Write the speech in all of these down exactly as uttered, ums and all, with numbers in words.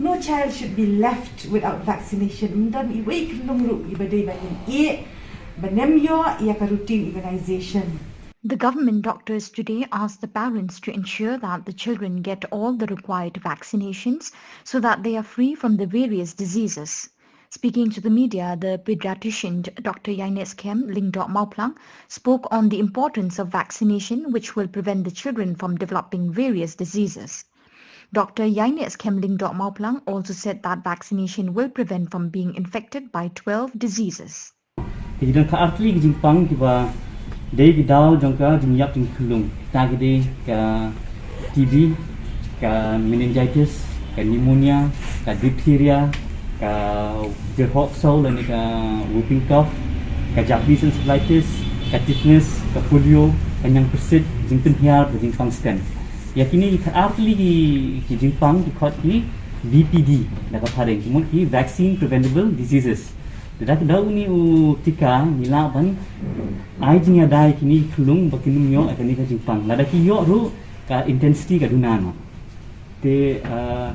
No child should be left without vaccination. Ym don iwei i khyllung ruh iba dei ban ïeh, ban ym ïoh ïa ka routine immunization. The government doctors today asked the parents to ensure that the children get all the required vaccinations so that they are free from the various diseases. Speaking to the media, the pediatrician Doctor Yainetskhem Lyngdoh Mawphlang spoke on the importance of vaccination, which will prevent the children from developing various diseases. Doctor Yainetskhem Lyngdoh Mawphlang also said that vaccination will prevent from being infected by twelve diseases. Ki dang ka artylli ki jingpang kiba dei ki daw jong ka jingïap jingkhyllung. Ta ki dei ka T B, ka meningitis, ka pneumonia, ka diphtheria, ka jyrhoh ksew lane ka whooping cough, ka Japanese encephalitis, ka tetanus, ka polio, ka ñiangpyrsit, jingpynhiar, ka jingpang sten. Ïa kine ki khatar tylli ki, ki jingpang ki khot ki V P D da ka phareng, ki mut ki vaccine preventable diseases. Te da ka daw une u tika ngi lah ban ai jingïada ïa kine ki khyllung ba kin ym ïoh ïa kane ka jingpang. Lada ki ïoh ruh ka intensity ka duna noh. Te, ah,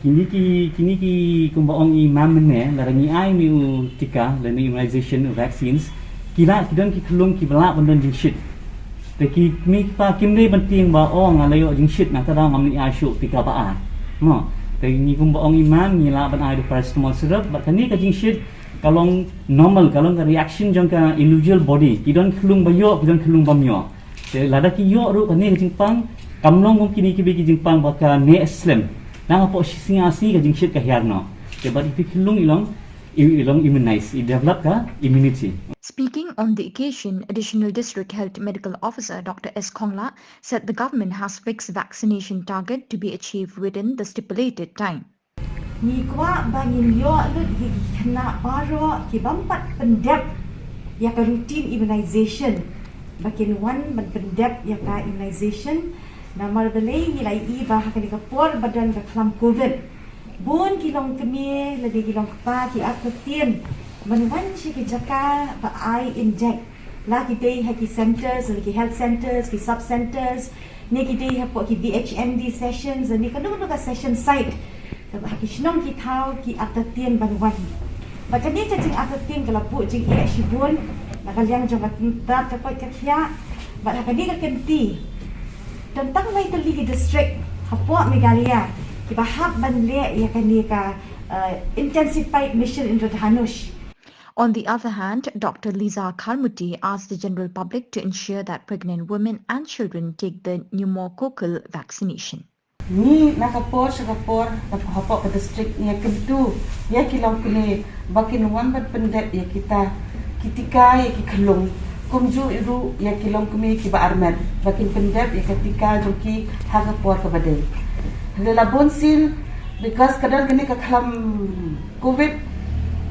kine ki, kine ki kumba ong i mam mynne, lada ngi ai une u tika lane immunization, vaccines, ki lah ki don ki khyllung kiba lah ban don jingshit. Te ki kmie ki kpa kim dei ban tieng ba, oh, nga la ïoh jingshit, nangta daw ngam leit ai shuh tika ba ar. Mo, te ngi kumba ong i mam ngi lah ban ai da paracetamol syrup, bad kane ka jingshit ka long normal, ka long ka reaction jong ka individual body. Ki don khyllung ba ïoh, ki don khyllung bym ïoh. Te lada ki ïoh ruh kane ka jingpang, kam long kum kine kiba ki jingpang ba ka neh slem. Nang hapoh shi sngi ar sngi ka jingshit ka hiar noh. Te bad ïa ki khyllung i long, i, i long immunize, i develop ka immunity. Speaking on the occasion, Additional District Health Medical Officer Doctor S Khongla said the government has fixed vaccination target to be achieved within the stipulated time. Ngi kwah ba ngin ïoh lut ïa ki khynnah baroh ki bym pat pyndep ïa ka routine immunization, ba kin wan ban pyndep ïa ka immunization. Namar balei? Ngi la ïohi ba ha kane ka por ba don ka khlam covid, bun ki longkmie lane ki longkpa ki artatien ban wan sha ki jaka ba ai inject, la ki dei ha ki centres, la ki health centres, ki sub centres, ne ki dei hapoh ki B H M D sessions, ne kano kano ka session site. Te ha ki shnong ki thaw ki artatien ban wan. Bad kane ka jingartatien ka la buh jingeh shibun na ka liang jong ka tynrai ka koit ka khiah. Bad ha kane ka kynti, don tang lai tylli ki district hapoh Meghalaya kiba hap ban leh ïa kane ka, uh, intensified mission Indradhanush. On the other hand, Doctor Liza Kharmuti asked the general public to ensure that pregnant women and children take the pneumococcal vaccination. Ngi na ka por sha ka por, hapoh ka district ngi ïa kyntu ïa ki longkmie ba kin wan ban pyndep ïa kita ki tika, ïa ki khyllung, kumjuh ruh ïa ki longkmie kiba armet ba kin pyndep ïa ka tika jong ki ha ka por kaba dei. Hynrei la bun sien, because ka don kane ka khlam covid,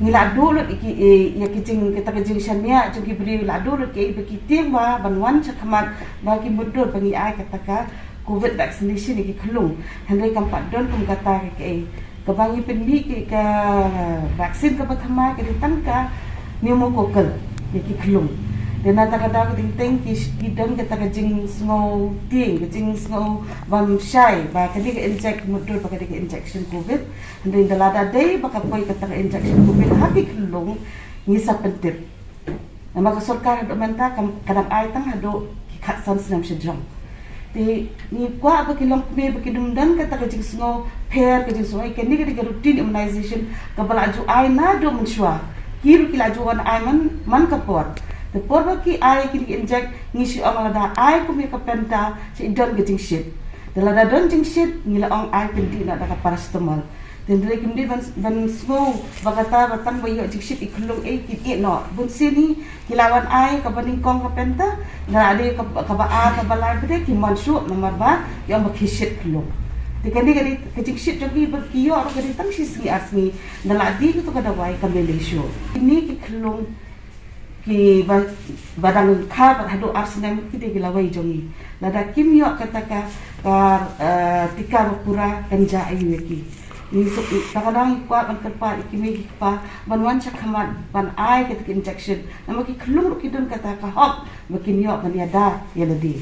ngi la duh lut ïa ki, ïa ki jing, kata ka jingshaniah jong ki briew, la duh lut ki, ba ki tieng ba ban wan sha khmat ba ki mutdur ba ngi ai kata ka covid vaccination ïa ki khyllung. Hynrei kam pat don kum kata ka, ka, kaba ngi pynmih ki ka vaccine kaba thymmai ka dei tang ka pneumococcal ïa ki khyllung. Te na kata ka daw ka dei teng ki, ki don kata ka jingsngew tieng, ka jingsngew bym shai ba ka dei ka inject, mutdur ba ka dei ka injection covid. Hynrei da lada dei ba ka poi kata ka injection covid ha ki khyllung, ngi sa pyntip. Namar ka sorkar haduh mynta kam, ka dang ai tang haduh ki khatsan snem shajrong. Te ngi kwah ba ki longkmie ba kin ym don kata ka jingsngew pher, ka jingsngew, eh, kane ka dei ka routine immunization kaba la ju ai naduh mynshuwa. Ki ruh ki la ju wan ai man, man ka por. Te por ba ki ai, ki inject, ngi shu ong lada ai kum ïa ka Penta, shu don ka jingshit. Te lada don jingshit, ngi la ong ai pyndih noh da ka paracetamol. Te hynrei kim dei ban, ban sngew ba kata ba tang ba ïoh jingshit i khyllung, eh, ki ïeh noh. Bun sien hi ki la wan ai kaba nyngkong ka Penta, da la dei kaba, kaba ar, kaba lai pat de kim wan shuh namar ba ki ong ba ki shit khyllung. Te kane ka dei ka jingshit jong ki ba ki ïoh ruh ka dei tang shi sngi ar sngi, da la dei kato ka dawai kam lei lei shuh. Kine ki khyllung kiba, ba dang kha bad haduh ar snem ki dei ki lawei jong ngi. Lada kim ïoh kata ka, ka, eh, tika ba pura kan jia aïu ïa ki. Ngi suk, ta ka daw ngi kwah ban kyrpad ïa ki mei ki kpa ban wan sha khmat ban ai kata ka injection. Namar ki khyllung ruh ki don kata ka hok ba kin ïoh ban ïada ïa lade.